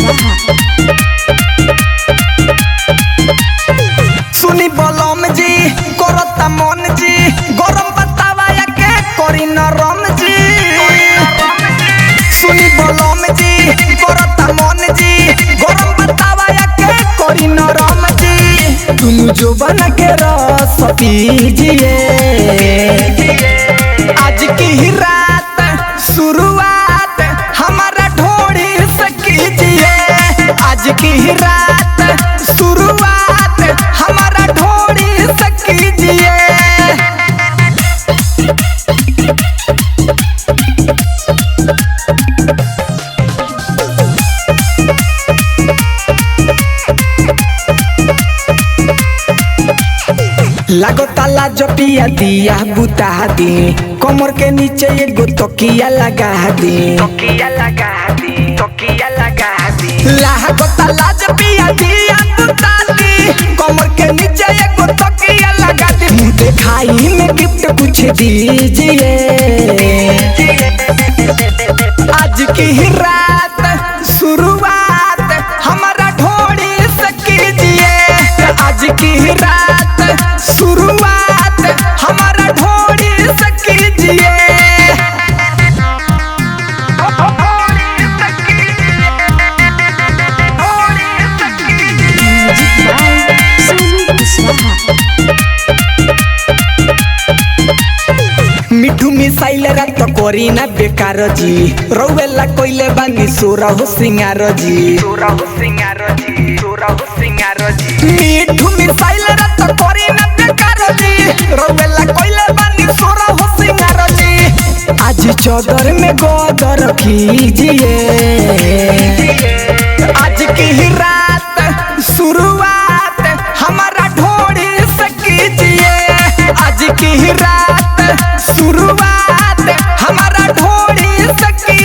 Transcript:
कुशवाहा। सुनी बलम जी करता मन जी गरम बतावा के करी नरम जी। सुनी बलम जी करता मन जी गरम बतावा के करी नरम जी। तुम जो बना के रस पीजिए आज की रात शुरुआत हमारा ढोड़ी से कीजिए। आज की रात शुरुआत हमारा ढोड़ी से कीजिए। लागता लाजपिया दिया बुता दी कमर के नीचे एगो तकिया लगा दी तकिया लगा दी, तकिया लगा दी। लागता लाजपिया दिया बुता दी कमर के नीचे एगो तकिया लगा दी। मुँह देखाई में गिफ्ट कुछ दीजिए आज की रात शुरुआत हमारा ढोड़ी से कीजिए। आज की रात शुरुआत हमारा ढोड़ी से कीजिए। Music by Sonu Kushwaha. Mithu missile रात करी ना बेकार जी रौवेला कोइले बानी सोरा हो सिंगार जी। तोरा हो सिंगार जी, तोरा हो सिंगार जी। मिठू मिसाइल रात करी ना बेकार जी रौवेला कोइले बानी सोरा हो सिंगार जी। आज चौदर में गोदर कीजिए आज की रात शुरुआत हमारा ढोड़ी से कीजिए। आज की रात शुरुआत हमारा ढोड़ी से कीजिए।